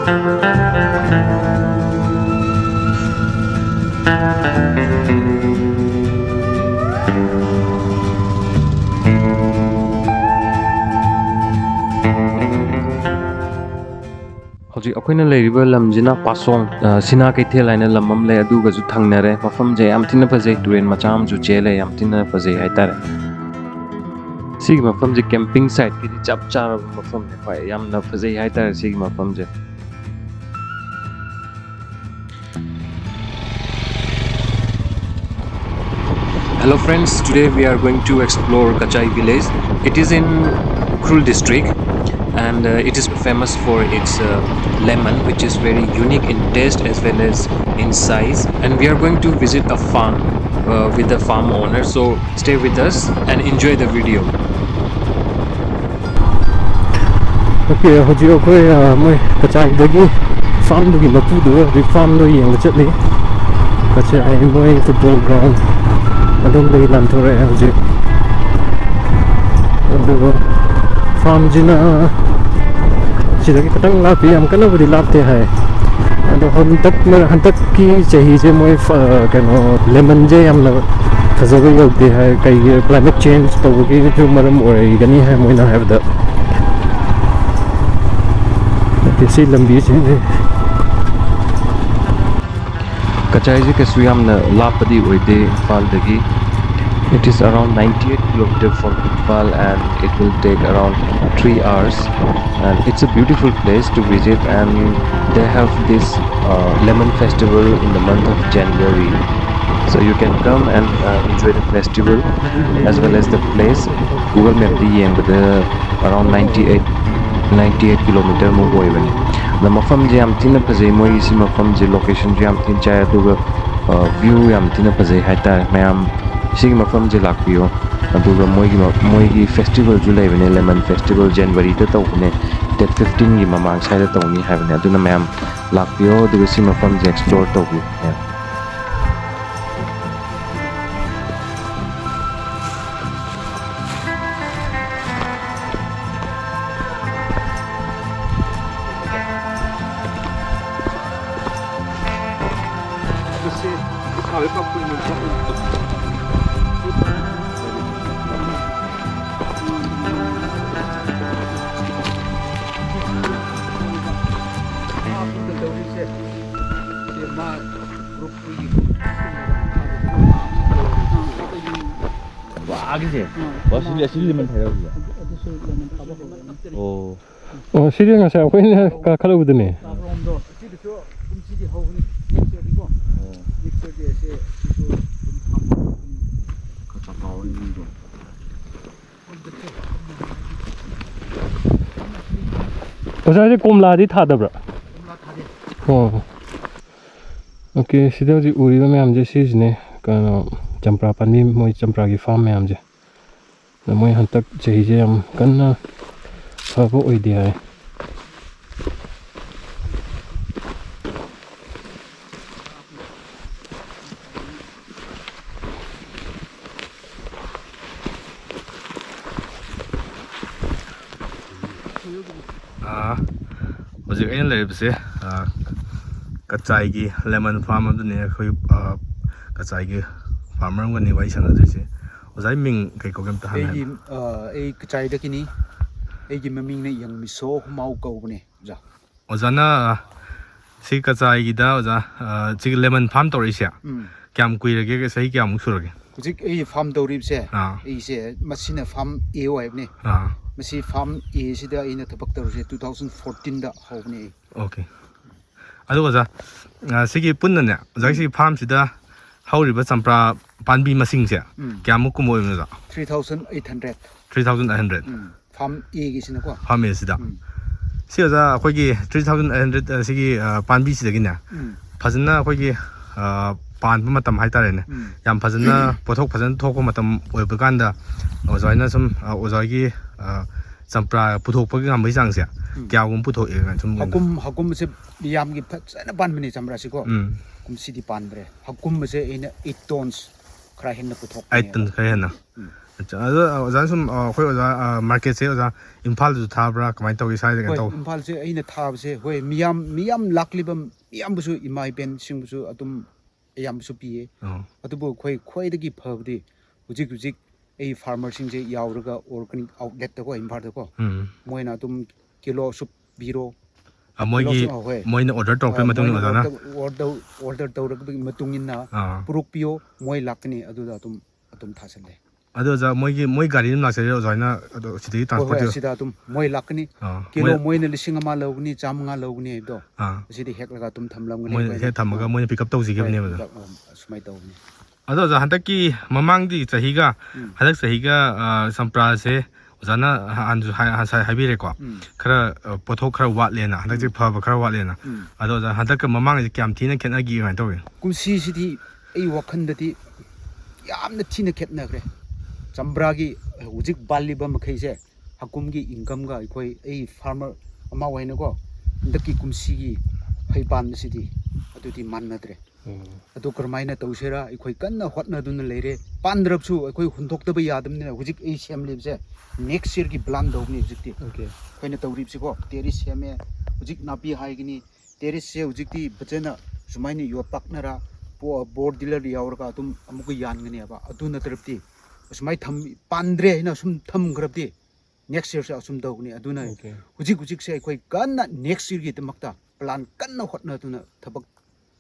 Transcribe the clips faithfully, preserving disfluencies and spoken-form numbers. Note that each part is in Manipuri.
ꯍꯧꯖꯤꯛ ꯑꯩꯈꯣꯏꯅ ꯂꯩꯔꯤꯕ ꯂꯝꯁꯤꯅ ꯄꯥꯁꯣꯡ, ꯑ, ꯁꯤꯅꯥ ꯀꯩꯊꯦꯜ ꯍꯥꯏꯅ ꯂꯝ ꯑꯃ ꯂꯩ, ꯑꯗꯨꯒꯁꯨ ꯊꯪꯅꯔꯦ꯫ ꯃꯐꯝꯁꯦ ꯌꯥꯝ ꯊꯤꯅ ꯐꯖꯩ, ꯇꯨꯔꯦꯜ ꯃꯆꯥ ꯑꯃꯁꯨ ꯆꯦꯜꯂꯦ, ꯌꯥꯝ ꯊꯤꯅ ꯐꯖꯩ ꯍꯥꯏꯇꯥꯔꯦ꯫ ꯁꯤꯒꯤ ꯃꯐꯝꯁꯦ camping site ꯀꯤꯗꯤ ꯆꯞ ꯆꯥꯔꯕ ꯃꯐꯝꯅꯦ꯫ ꯍꯣꯏ, ꯌꯥꯝꯅ ꯐꯖꯩ ꯍꯥꯏꯇꯥꯔꯦ ꯁꯤꯒꯤ ꯃꯐꯝꯁꯦ꯫ Hello friends, today we are going to explore Kachai village. It is in Ukhrul district and uh, it is famous for its uh, lemon, which is very unique in taste as well as in size. And we are going to visit a farm uh, with the farm owner. So stay with us and enjoy the video. Okay, ꯍꯧꯖꯤꯛ ꯑꯩꯈꯣꯏ, ꯑ, ꯃꯣꯏ ꯀꯆꯥꯏꯗꯒꯤ farm ꯗꯨꯒꯤ ꯃꯄꯨꯗꯨꯒ ꯍꯧꯖꯤꯛ farm ꯗꯣ ꯌꯦꯡꯕ ꯆꯠꯂꯤ꯫ ꯀꯆꯥꯏ ꯃꯣꯏ football ground ꯑꯗꯣꯝꯗꯒꯤ ꯂꯥꯟꯊꯣꯔꯛꯑꯦ ꯍꯧꯖꯤꯛ꯫ ꯑꯗꯨꯒ farm ꯁꯤꯅ ꯁꯤꯗꯒꯤ ꯈꯤꯇꯪ ꯂꯥꯞꯄꯤ, ꯌꯥꯝ ꯀꯟꯅꯕꯨꯗꯤ ꯂꯥꯞꯇꯦ ꯍꯥꯏ꯫ ꯑꯗꯣ ꯍꯟꯗꯛ, ꯍꯟꯗꯛꯀꯤ ꯆꯍꯤꯁꯦ ꯃꯣꯏ ꯐ-, ꯀꯩꯅꯣ, lemon ꯁꯦ ꯌꯥꯝꯅ ꯐꯖꯕ ꯌꯧꯗꯦ ꯍꯥꯏ꯫ ꯀꯩꯒꯤ, climate change ꯇꯧꯕꯒꯤꯁꯨ ꯃꯔꯝ ꯑꯣꯏꯒꯅꯤ ꯍꯥꯏ ꯃꯣꯏꯅ ꯍꯥꯏꯕꯗ꯫ ꯑꯣꯀꯦ, ꯁꯤ ꯂꯝꯕꯤꯁꯤꯗꯤ꯫ ꯀꯆꯥꯏꯁꯦ ꯀꯩꯁꯨ ꯌꯥꯝꯅ ꯂꯥꯞꯄꯗꯤ ꯑꯣꯏꯗꯦ ꯏꯝꯐꯥꯜꯗꯒꯤ꯫ It is around ninety-eight kilometer from Imphal and it will take around three hours. And it's a beautiful place to visit, and they have this uh, lemon festival in the month of January. So you can come and uh, enjoy the festival as well as the place. Google Map ꯇ ꯌꯦꯡꯕꯗ around ninety-eight, ninety-eight kilometer ꯃꯨꯛ ꯑꯣꯏꯕꯅꯤ꯫ ꯑꯗ ꯃꯐꯝꯁꯦ ꯌꯥꯝ ꯊꯤꯅ ꯐꯖꯩ, ꯃꯣꯏꯒꯤ ꯁꯤ ꯃꯐꯝꯁꯦ location ꯁꯨ ꯌꯥꯝ ꯊꯤꯅ ꯆꯥꯏ, ꯑꯗꯨꯒ ꯑ, view ꯌꯥꯝ ꯊꯤꯅ ꯐꯖꯩ ꯍꯥꯏꯇꯥꯔꯦ꯫ ꯃꯌꯥꯝ ꯁꯤꯒꯤ ꯃꯐꯝꯁꯦ ꯂꯥꯛꯄꯤꯌꯣ꯫ ꯑꯗꯨꯒ ꯃꯣꯏꯒꯤ ꯃ-, ꯃꯣꯏꯒꯤ festival ꯁꯨ ꯂꯩꯕꯅꯦ, lemon festival January ꯗ ꯇꯧꯕꯅꯦ, date fifteen ꯒꯤ ꯃꯃꯥꯡ ꯁ꯭ꯋꯥꯏꯗ ꯇꯧꯅꯤ ꯍꯥꯏꯕꯅꯦ꯫ ꯑꯗꯨꯅ ꯃꯌꯥꯝ ꯂꯥꯛꯄꯤꯌꯣ, ꯑꯗꯨꯒ ꯁꯤ ꯃꯐꯝꯁꯦ explore ꯇꯧꯕꯤꯌꯨ ꯃꯌꯥꯝ꯫ ꯋꯥꯒꯤꯁꯦ꯫ ꯋꯥ, ꯁꯤꯗꯤ ꯑꯁꯤꯗꯤ ꯂꯦꯃꯟ ꯊꯥꯏꯔ ꯍꯧꯖꯤꯛ? ꯑꯗꯨꯁꯨ ꯂꯦꯃꯟ ꯊꯥꯕ ꯍꯧꯔꯦ꯫ ꯑꯣ꯫ ꯑꯣ, ꯁꯤꯗꯤ ꯉꯁꯥꯏ ꯑꯩꯈꯣꯏꯅ ꯀꯥꯈꯠꯂꯨꯕꯗꯅꯦ꯫ ꯁꯤꯗꯁꯨ ꯀꯨꯝꯁꯤꯗꯤ ꯍꯧꯒꯅꯤ꯫ Next yearꯗꯤꯀꯣ꯫ ꯑꯣ꯫ Next yearꯗꯤ ꯑꯁꯦ ꯁꯤꯁꯨ ꯑꯗꯨꯝ ꯊꯝꯕ ꯍꯧꯒꯅꯤ꯫ ꯈꯔ ꯆꯥꯎꯔꯅꯤ ꯃꯤꯗꯣ꯫ ꯑꯣꯖꯥꯁꯦ ꯀꯣꯝꯂꯥꯗꯤ ꯊꯥꯗꯕ꯭ꯔꯥ? ꯀꯣꯝꯂꯥ ꯊꯥꯗꯦ꯫ ꯑꯣ꯫ ꯑꯣꯀꯦ, ꯁꯤꯗ ꯍꯧꯖꯤꯛ ꯎꯔꯤꯕ ꯃꯌꯥꯝꯁꯦ ꯁꯤꯁꯤꯅꯦ, ꯀꯩꯅꯣ, ꯆꯝꯄ꯭ꯔꯥ ꯄꯥꯝꯕꯤ, ꯃꯣꯏ ꯆꯝꯄ꯭ꯔꯥꯒꯤ ꯐꯥꯔꯝ ꯃꯌꯥꯝꯁꯦ꯫ ꯑꯗ ꯃꯣꯏ ꯍꯟꯗꯛ ꯆꯍꯤꯁꯦ ꯌꯥꯝ ꯀꯟꯅ ꯐꯕ ꯑꯣꯏꯗꯦ ꯍꯥꯏ꯫ ꯑꯥ, ꯍꯧꯖꯤꯛ ꯑꯩꯅ ꯂꯩꯔꯤꯕꯁꯦ, ꯑꯥ, ꯀꯆꯥꯏꯒꯤ ꯂꯦꯃꯟ ꯐꯥꯔꯝ ꯑꯗꯨꯅꯤ꯫ ꯑꯩꯈꯣꯏ, ꯑꯥ, ꯀꯆꯥꯏꯒꯤ ꯐꯥꯔꯃꯔ ꯑꯃꯒꯅꯤ ꯋꯥꯔꯤ ꯁꯥꯟꯅꯗꯣꯏꯁꯦ꯫ ꯑꯣꯖꯥꯒꯤ ꯃꯤꯡ ꯀꯩ ꯀꯧꯒꯦ ꯑꯝꯇ ꯍꯥꯟꯅ ꯑꯩꯒꯤ, ꯍꯥꯏꯕꯤꯌꯨ꯫ ꯑꯥ, ꯑꯩ ꯀꯆꯥꯏꯗꯒꯤꯅꯤ꯫ ꯑꯩꯒꯤ ꯃꯃꯤꯡꯅ ꯌꯦꯡꯃꯤꯁꯣ ꯍꯨꯃꯥꯎ ꯀꯧꯕꯅꯦ, ꯑꯣꯖꯥ꯫ ꯑꯣꯖꯥꯅ ꯁꯤ ꯀꯆꯥꯏꯒꯤꯗ, ꯑꯣꯖꯥ, ꯑꯥ, ꯁꯤꯒꯤ ꯂꯦꯃꯟ ꯐꯥꯔꯝ ꯇꯧꯔꯛꯏꯁꯦ ꯎꯝ꯫ ꯀꯌꯥꯝ ꯀꯨꯏꯔꯒꯦ? ꯆꯍꯤ ꯀꯌꯥꯃꯨꯛ ꯁꯨꯔꯒꯦ? ꯍꯧꯖꯤꯛ ꯑꯩ ꯐꯥꯔꯝ ꯇꯧꯔꯤꯕꯁꯦ, ꯑꯥ꯫ ꯑꯩꯁꯦ ꯃꯁꯤꯅ ꯐꯥꯔꯝ A ꯑꯣꯏꯕꯅꯦ꯫ ꯑꯥ꯫ ꯃꯁꯤ ꯐꯥꯔꯝ A ꯁꯤꯗ ꯑꯩꯅ ꯊꯕꯛ ꯇꯧꯔꯤꯁꯦ two thousand fourteenꯗ ꯍꯧꯕꯅꯦ ꯑꯩ꯫ ꯑꯣꯀꯦ꯫ ꯑꯗꯨ ꯑꯣꯖꯥ, ꯑꯥ, ꯁꯤꯒꯤ ꯄꯨꯟꯅꯅꯦ, ꯑꯣꯖꯥꯒꯤ ꯎꯝ꯫ ꯁꯤꯒꯤ ꯐꯥꯔꯝꯁꯤꯗ ꯍꯧꯔꯤꯕ ꯆꯝꯄ꯭ꯔꯥ ꯄꯥꯝꯕꯤ ꯃꯁꯤꯡꯁꯦ ꯎꯝ꯫ ꯀꯌꯥꯃꯨꯛ ꯀꯨꯝꯕ ꯑꯣꯏꯕꯅꯣ, ꯑꯣꯖꯥ? Three thousand eight hundred꯫ Three thousand eight hundred꯫ ꯎꯝ꯫ ꯐꯥꯔꯝ Aꯒꯤꯁꯤꯅꯀꯣ꯫ ꯐꯥꯔꯝ Aꯁꯤꯗ꯫ ꯎꯝ꯫ ꯁꯤ ꯑꯣꯖꯥ, ꯑꯩꯈꯣꯏꯒꯤ three thousand eight hundred, ꯑ, ꯁꯤꯒꯤ, ꯑ, ꯄꯥꯝꯕꯤꯁꯤꯗꯒꯤꯅꯦ, ꯎꯝ꯫ ꯐꯖꯅ ꯑꯩꯈꯣꯏꯒꯤ, ꯑ, ꯄꯥꯟꯕ ꯃꯇꯝ ꯍꯥꯏꯇꯥꯔꯦꯅꯦ, ꯎꯝ꯫ ꯌꯥꯝ ꯐꯖꯅ ꯄꯣꯠꯊꯣꯛ ꯐꯖꯅ ꯊꯣꯛꯄ ꯃꯇꯝ ꯑꯣꯏꯕ ꯀꯥꯟꯗ, ꯑꯣꯖꯥ ꯍꯣꯏꯅ ꯁꯨꯝ, ꯑ, ꯑꯣꯖꯥ ꯍꯣꯏꯒꯤ, ꯑ, ꯆꯝꯄ꯭ꯔꯥ ꯄꯨꯊꯣꯛꯄꯒꯤ ꯉꯝꯕꯒꯤ ꯆꯥꯡꯁꯦ ꯎꯝ꯫ ꯀꯌꯥꯒꯨꯝꯕ ꯄꯨꯊꯣꯛꯑꯦ ꯀꯥꯏꯅ ꯁꯨꯝ ꯍꯀꯨꯝ, ꯍꯀꯨꯝꯁꯦ ꯌꯥꯝꯒꯤ ꯐꯖꯅ ꯄꯥꯟꯕꯅꯦ ꯆꯝꯄ꯭ꯔꯥꯁꯤꯀꯣ꯫ ꯎꯝ꯫ ꯀꯨꯝꯁꯤꯗꯤ ꯄꯥꯟꯗ꯭ꯔꯦ꯫ ꯍꯀꯨꯝꯕꯁꯦ ꯑꯩꯅ eight tons ꯈꯔ ꯍꯦꯟꯅ ꯄꯨꯊꯣꯛꯄꯅꯦ꯫ Eight tons ꯈꯔ ꯍꯦꯟꯅ꯫ ꯎꯝ꯫ ꯑꯠꯆꯥ, ꯑꯗꯣ ꯑꯣꯖꯥ ꯁꯨꯝ, ꯑ, ꯑꯩꯈꯣꯏ ꯑꯣꯖꯥ, ꯑ, ꯃꯥꯔꯀꯦꯠꯁꯦ ꯑꯣꯖꯥ ꯏꯝꯐꯥꯜꯗꯁꯨ ꯊꯥꯕ꯭ꯔꯥ, ꯀꯃꯥꯏꯅ ꯇꯧꯒꯦ ꯁ꯭ꯋꯥꯏꯗ ꯀꯩꯅꯣ ꯍꯣꯏ, ꯇꯧꯕ? ꯏꯝꯐꯥꯜꯁꯦ ꯑꯩꯅ ꯊꯥꯕꯁꯦ, ꯍꯣꯏ, ꯃꯤꯌꯥꯝ, ꯃꯤꯌꯥꯝ ꯂꯥꯛꯂꯤꯕ ꯃꯤꯌꯥꯝꯕꯨꯁꯨ, ꯏꯃꯥ ꯏꯕꯦꯟꯁꯤꯡꯕꯨꯁꯨ ꯑꯗꯨꯝ ꯑꯌꯥꯝꯕꯁꯨ ꯄꯤꯌꯦ꯫ ꯑꯣ ꯑꯗꯨꯕꯨ ꯑꯩꯈꯣꯏ ꯈ꯭ꯋꯥꯏꯗꯒꯤ ꯐꯕꯗꯤ ꯍꯧꯖꯤꯛ ꯍꯧꯖꯤꯛ ꯑꯩ ꯐꯥꯔꯃꯔꯁꯤꯡꯁꯦ ꯌꯥꯎꯔꯒ ꯑꯣꯔꯒꯥꯅꯤꯛ ꯑꯥꯎꯠꯂꯦꯠꯇꯀꯣ, ꯏꯝꯐꯥꯜꯗꯀꯣ, ꯎꯝ ꯃꯣꯏꯅ ꯑꯗꯨꯝ ꯀꯤꯂꯣ ꯑꯁꯨꯛ ꯄꯤꯔꯣ, ꯑ, ꯃꯣꯏꯒꯤ ꯀꯤꯂꯣ ꯑꯁꯨꯛ, ꯑ, ꯍꯣꯏ꯫ ꯃꯣꯏꯅ ꯑꯣꯔꯗꯔ ꯇꯧꯔꯛꯄꯩ ꯑ, ꯃꯇꯨꯡ ꯏꯟꯅ ꯃꯣꯏꯅ ꯑꯣꯖꯥꯅ ꯑꯣꯔꯗꯔ ꯑꯣꯔꯗꯔ ꯇꯧꯔꯛꯄꯒꯤ ꯃꯇꯨꯡ ꯏꯟꯅ ꯑꯥ ꯄꯨꯔꯛꯄꯤꯌꯣ, ꯃꯣꯏ ꯂꯥꯛꯀꯅꯤ, ꯑꯗꯨꯗ ꯑꯗꯨꯝ ꯑꯗꯨꯝ ꯊꯥꯁꯜꯂꯦ꯫ ꯑꯗꯣ ꯑꯣꯖꯥ, ꯃꯣꯏꯒꯤ ꯃꯣꯏ ꯒꯥꯔꯤ ꯑꯗꯨꯝ ꯂꯥꯛꯆꯔꯦ ꯑꯣꯖꯥ ꯍꯣꯏꯅ ꯑꯗꯣ ꯁꯤꯗꯒꯤ ꯍꯣꯏ ꯍꯣꯏ, ꯇ꯭ꯔꯥꯟꯁꯄꯣꯔꯠ ꯑꯁꯤꯗ ꯑꯗꯨꯝ ꯃꯣꯏ ꯂꯥꯛꯀꯅꯤ꯫ ꯑꯥ ꯀꯤꯂꯣ ꯃꯣꯏ ꯃꯣꯏꯅ ꯂꯤꯁꯤꯡ ꯑꯃ ꯂꯧꯒꯅꯤ, ꯆꯥꯝꯃꯉꯥ ꯂꯧꯒꯅꯤ ꯍꯥꯏꯕꯗꯣ, ꯑꯥ ꯑꯁꯤꯗ ꯍꯦꯛꯂꯒ ꯑꯗꯨꯝ ꯊꯝꯂꯝꯒꯅꯤ ꯃꯣꯏ ꯑꯩꯈꯣꯏꯅ꯫ ꯍꯦꯛ ꯊꯝꯃꯒ ꯑꯥ, ꯃꯣꯏꯅ ꯄꯤꯛ ꯑꯞ ꯇꯧꯖꯒꯤꯕꯅꯦꯕ ꯍꯣꯏ, ꯑꯗꯣ꯫ ꯄꯤꯛ ꯑꯞ, ꯑꯥ, ꯑꯁꯨꯃꯥꯏꯅ ꯇꯧꯕꯅꯤ꯫ ꯑꯗꯣ ꯑꯣꯖꯥ, ꯍꯟꯗꯛꯀꯤ ꯃꯃꯥꯡꯒꯤ ꯆꯍꯤꯒ ꯎꯝ ꯍꯟꯗꯛ ꯆꯍꯤꯒ ꯑ, ꯆꯝꯄ꯭ꯔꯥꯁꯦ ꯑꯣꯖꯥꯅ ꯍꯥꯟꯅꯁꯨ ꯍꯥꯏ- ꯉꯁꯥꯏ ꯍꯥꯏꯕꯤꯔꯦꯀꯣ꯫ ꯎꯝ ꯈꯔ ꯑ, ꯄꯣꯠꯊꯣꯛ ꯈꯔ ꯋꯥꯠꯂꯦꯅ, ꯍꯟꯗꯛꯁꯦ ꯎꯝ ꯐꯕ ꯈꯔ ꯋꯥꯠꯂꯦꯅ꯫ ꯎꯝ ꯑꯗꯣ ꯑꯣꯖꯥ, ꯍꯟꯗꯛꯀ ꯃꯃꯥꯡꯒꯤꯁꯦ ꯀꯌꯥꯝ ꯊꯤꯅ ꯈꯦꯠꯅꯒꯦ, ꯀꯃꯥꯏꯅ ꯇꯧꯒꯦ? ꯀꯨꯝꯁꯤꯁꯤꯗꯤ ꯑꯩ ꯋꯥꯈꯜꯗꯗꯤ ꯌꯥꯝꯅ ꯊꯤꯅ ꯈꯦꯠꯅꯈ꯭ꯔꯦ꯫ ꯆꯝꯄ꯭ꯔꯥꯒꯤ ꯍꯧꯖꯤꯛ ꯄꯥꯜꯂꯤꯕ ꯃꯈꯩꯁꯦ ꯍꯀꯨꯝꯒꯤ ꯏꯟꯀꯝꯒ ꯑꯩꯈꯣꯏ, ꯑꯩ ꯐꯥꯔꯃꯔ ꯑꯃ ꯑꯣꯏꯅꯀꯣ, ꯍꯟꯗꯛꯀꯤ ꯀꯨꯝꯁꯤꯒꯤ ꯐꯩ ꯄꯥꯟꯕꯁꯤꯗꯤ ꯑꯗꯨꯗꯤ ꯃꯥꯟꯅꯗ꯭ꯔꯦ꯫ ꯎꯝ ꯑꯗꯨ ꯀꯔꯝꯍꯥꯏꯅ ꯇꯧꯁꯤꯔꯥ ꯑꯩꯈꯣꯏ ꯀꯟꯅ ꯍꯣꯠꯅꯗꯨꯅ ꯂꯩꯔꯦ꯫ ꯄꯥꯟꯗ꯭ꯔꯕꯁꯨ ꯑꯩꯈꯣꯏ ꯍꯨꯟꯗꯣꯛꯇꯕ ꯌꯥꯗꯕꯅꯤꯅ ꯍꯧꯖꯤꯛ ꯑꯩ ꯁꯦꯝꯂꯤꯕꯁꯦ ꯅꯦꯛꯁ ꯌꯔꯒꯤ ꯄ꯭ꯂꯥꯟ ꯇꯧꯕꯅꯤ ꯍꯧꯖꯤꯛꯇꯤ꯫ ꯑꯣꯀꯦ ꯑꯩꯈꯣꯏꯅ ꯇꯧꯔꯤꯕꯁꯤꯀꯣ, ꯇꯦꯔꯤꯁ ꯁꯦꯝꯃꯦ, ꯍꯧꯖꯤꯛ ꯅꯥꯄꯤ ꯍꯥꯏꯒꯅꯤ, ꯇꯦꯔꯤꯁꯁꯦ ꯍꯧꯖꯤꯛꯇꯤ ꯐꯖꯅ ꯁꯨꯃꯥꯏꯅ ꯌꯣꯠꯄꯥꯛꯅꯔ ꯕꯣꯔ ꯗꯤꯂꯔꯗ ꯌꯥꯎꯔꯒ ꯑꯗꯨꯝ ꯑꯃꯨꯛꯀ ꯌꯥꯟꯒꯅꯦꯕ꯫ ꯑꯗꯨ ꯅꯠꯇ꯭ꯔꯕꯗꯤ ꯑꯁꯨꯃꯥꯏꯅ ꯊꯝ ꯄꯥꯟꯗ꯭ꯔꯦ ꯍꯥꯏꯅ ꯁꯨꯝ ꯊꯝꯈ꯭ꯔꯕꯗꯤ ꯅꯦꯛꯁ ꯌꯔꯁꯨ ꯑꯁꯨꯝ ꯇꯧꯒꯅꯤ꯫ ꯑꯗꯨꯅ ꯑꯣꯀꯦ ꯍꯧꯖꯤꯛ ꯍꯧꯖꯤꯛꯁꯦ ꯑꯩꯈꯣꯏ ꯀꯟꯅ ꯅꯦꯛꯁ ꯌꯔꯒꯤꯗꯃꯛꯇ ꯄ꯭ꯂꯥꯟ ꯀꯟꯅ ꯍꯣꯠꯅꯗꯨꯅ ꯊꯕꯛ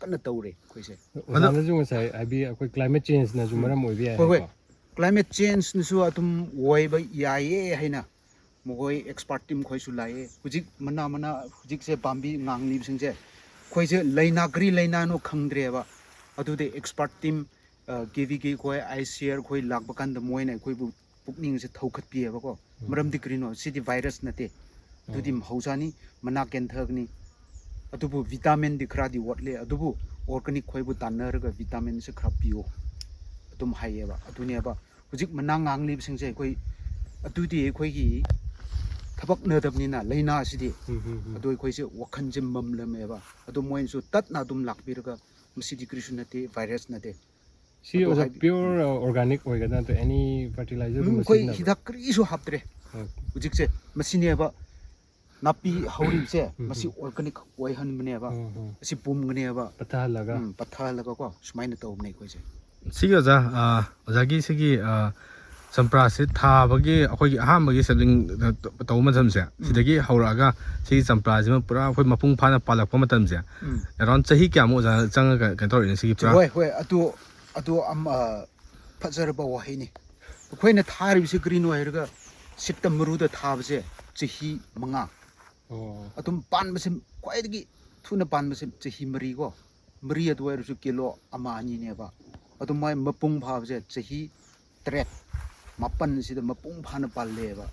ꯀꯟꯅ ꯇꯧꯔꯦ ꯑꯩꯈꯣꯏꯁꯦ꯫ ꯑꯣꯖꯥꯅꯁꯨ ꯉꯁꯥꯏ ꯍꯥꯏꯕꯤ ꯑꯩꯈꯣꯏ ꯀ꯭ꯂꯥꯏꯃꯦꯠ ꯆꯦꯟꯖꯅꯁꯨ ꯃꯔꯝ ꯑꯣꯏꯕ ꯌꯥꯏ ꯍꯣꯏ ꯍꯣꯏ, ꯍꯥꯏꯀꯣ꯫ ꯀ꯭ꯂꯥꯏꯃꯦꯠ ꯆꯦꯟꯖꯅꯁꯨ ꯑꯗꯨꯝ ꯑꯣꯏꯕ ꯌꯥꯏꯌꯦ ꯍꯥꯏꯅ ꯃꯈꯣꯏ ꯑꯦꯛꯁꯄꯥꯔꯠ ꯇꯤꯝ ꯈꯣꯏꯁꯨ ꯂꯥꯛꯑꯦ꯫ ꯍꯧꯖꯤꯛ ꯃꯅꯥ ꯃꯅꯥ ꯍꯧꯖꯤꯛꯁꯦ ꯄꯥꯝꯕꯤ ꯉꯥꯡꯂꯤꯕꯁꯤꯡꯁꯦ ꯑꯩꯈꯣꯏꯁꯦ ꯂꯥꯏꯅꯥ ꯀꯔꯤ ꯂꯥꯏꯅꯥꯅꯣ ꯈꯪꯗ꯭ꯔꯦꯕ꯫ ꯑꯗꯨꯗꯤ ꯑꯦꯛꯁꯄꯥꯔꯠ ꯇꯤꯝ, ꯀꯦ ꯚꯤ ꯀꯦ ꯈꯣꯏ, ꯑꯥꯏ ꯁꯤ ꯑꯥꯔ ꯈꯣꯏ ꯂꯥꯛꯄ ꯀꯥꯟꯗ ꯃꯣꯏꯅ ꯑꯩꯈꯣꯏꯕꯨ ꯄꯨꯛꯅꯤꯡꯁꯦ ꯊꯧꯒꯠꯄꯤꯌꯦꯕꯀꯣ꯫ ꯃꯔꯝꯗꯤ ꯀꯔꯤꯅꯣ? ꯁꯤꯗꯤ ꯚꯥꯏꯔꯁ ꯅꯠꯇꯦ, ꯑꯗꯨꯗꯤ ꯃꯍꯧꯁꯥꯅꯤ, ꯃꯅꯥ ꯀꯦꯟꯊꯒꯅꯤ꯫ ꯑꯗꯨꯕꯨ ꯚꯤꯇꯥꯃꯤꯟꯗꯤ ꯈꯔꯗꯤ ꯋꯥꯠꯂꯦ, ꯑꯗꯨꯕꯨ ꯑꯣꯔꯒꯥꯅꯤꯛ ꯈꯣꯏꯕꯨ ꯇꯥꯟꯅꯔꯒ ꯚꯤꯇꯥꯃꯤꯟꯁꯦ ꯈꯔ ꯄꯤꯌꯣ ꯑꯗꯨꯝ ꯍꯥꯏꯌꯦꯕ꯫ ꯑꯗꯨꯅꯦꯕ ꯍꯧꯖꯤꯛ ꯃꯅꯥ ꯉꯥꯡꯂꯤꯕꯁꯤꯡꯁꯦ ꯑꯩꯈꯣꯏ, ꯑꯗꯨꯗꯤ ꯑꯩꯈꯣꯏꯒꯤ ꯊꯕꯛ ꯅꯠꯇꯕꯅꯤꯅ ꯂꯥꯏꯅꯥ ꯑꯁꯤꯗꯤ꯫ ꯎꯝ, ꯎꯝ, ꯎꯝ꯫ ꯑꯗꯣ ꯑꯩꯈꯣꯏꯁꯦ ꯋꯥꯈꯜꯁꯦ ꯃꯝꯂꯝꯃꯦꯕ꯫ ꯑꯗꯣ ꯃꯣꯏꯅꯁꯨ ꯇꯠꯅ ꯑꯗꯨꯝ ꯂꯥꯛꯄꯤꯔꯒ ꯃꯁꯤꯗꯤ ꯀꯔꯤꯁꯨ ꯅꯠꯇꯦ, ꯚꯥꯏꯔꯁ ꯅꯠꯇꯦ꯫ ꯁꯤ ꯑꯗꯣ ꯑꯣꯖꯥ ꯍꯥꯏꯕꯤ- ꯄꯤꯌꯣꯔ ꯑꯣꯔꯒꯥꯅꯤꯛ ꯑꯣꯏꯒꯗ꯭ꯔꯥ, ꯅꯠꯇ꯭ꯔꯒ ꯑꯦꯅꯤ ꯎꯝ, ꯐꯔꯇꯤꯂꯥꯏꯖꯔꯒꯨꯝꯕ ꯑꯩꯈꯣꯏ ꯁꯤꯖꯤꯟꯅꯕ꯭ꯔꯥ? ꯍꯤꯗꯥꯛ ꯀꯔꯤꯁꯨ ꯍꯥꯞꯇ꯭ꯔꯦ꯫ ꯑꯣꯀꯦ꯫ ꯍꯧꯖꯤꯛꯁꯦ ꯃꯁꯤꯅꯦꯕ ꯅꯥꯄꯤ ꯍꯧꯔꯤꯕꯁꯦ ꯃꯁꯤ organic ꯑꯣꯏꯍꯟꯕꯅꯦꯕ꯫ ꯎꯝ, ꯎꯝ꯫ ꯑꯁꯤ ꯄꯨꯝꯒꯅꯦꯕ꯫ ꯄꯠꯊꯍꯜꯂꯒ꯫ ꯎꯝ, ꯄꯠꯊꯍꯜꯂꯒꯀꯣ, ꯁꯨꯃꯥꯏꯅ ꯇꯧꯕꯅꯦ ꯑꯩꯈꯣꯏꯁꯦ꯫ ꯁꯤꯒꯤ ꯑꯣꯖꯥ, ꯑ, ꯑꯣꯖꯥꯒꯤ ꯁꯤꯒꯤ, ꯑ, ꯆꯝꯄ꯭ꯔꯥꯁꯤ ꯊꯥꯕꯒꯤ ꯑꯩꯈꯣꯏꯒꯤ ꯑꯍꯥꯟꯕꯒꯤ ꯁꯦꯞꯂꯤꯡ, ꯑ, ꯇꯧꯕ ꯃꯇꯝꯁꯦ, ꯁꯤꯗꯒꯤ ꯍꯧꯔꯛꯑꯒ ꯁꯤꯒꯤ ꯆꯝꯄ꯭ꯔꯥꯁꯤꯃ ꯄꯨꯔꯥ ꯑꯩꯈꯣꯏ ꯃꯄꯨꯡ ꯐꯥꯅ ꯄꯥꯜꯂꯛꯄ ꯃꯇꯝꯁꯦ, ꯎꯝ꯫ ꯑꯦꯔꯥꯎꯟ ꯆꯍꯤ ꯀꯌꯥꯃꯨꯛ ꯑꯣꯖꯥ ꯆꯪꯉꯒ ꯀꯩꯅꯣ ꯇꯧꯔꯛꯏꯅꯣ ꯁꯤꯒꯤ ꯄꯨꯔꯥ? ꯍꯣꯏ, ꯍꯣꯏ, ꯑꯗꯨ, ꯑꯗꯨ ꯑꯃ, ꯑ, ꯐꯖꯔꯕ ꯋꯥꯍꯩꯅꯤ꯫ ꯑꯩꯈꯣꯏꯅ ꯊꯥꯔꯤꯕꯁꯤ ꯀꯔꯤꯅꯣ ꯍꯥꯏꯔꯒ, ꯁꯤꯠꯇ ꯃꯔꯨꯗ ꯊꯥꯕꯁꯦ ꯆꯍꯤ ꯃꯉꯥ꯫ ꯑꯣ꯫ ꯑꯗꯨꯝ ꯄꯥꯟꯕꯁꯦ, ꯈ꯭ꯋꯥꯏꯗꯒꯤ ꯊꯨꯅ ꯄꯥꯟꯕꯁꯦ ꯆꯍꯤ ꯃꯔꯤ ꯀꯣ꯫ ꯃꯔꯤ ꯑꯗꯨ ꯑꯣꯏꯔꯁꯨ ꯀꯤꯂꯣ ꯑꯃ ꯑꯅꯤꯅꯦꯕ꯫ ꯑꯗꯨ ꯃꯥꯏ ꯃꯄꯨꯡ ꯐꯥꯕꯁꯦ ꯆꯍꯤ ꯇꯔꯦꯠ, ꯃꯥꯄꯟ ꯁꯤꯗ ꯃꯄꯨꯡ ꯐꯥꯅ ꯄꯥꯜꯂꯦꯕ꯫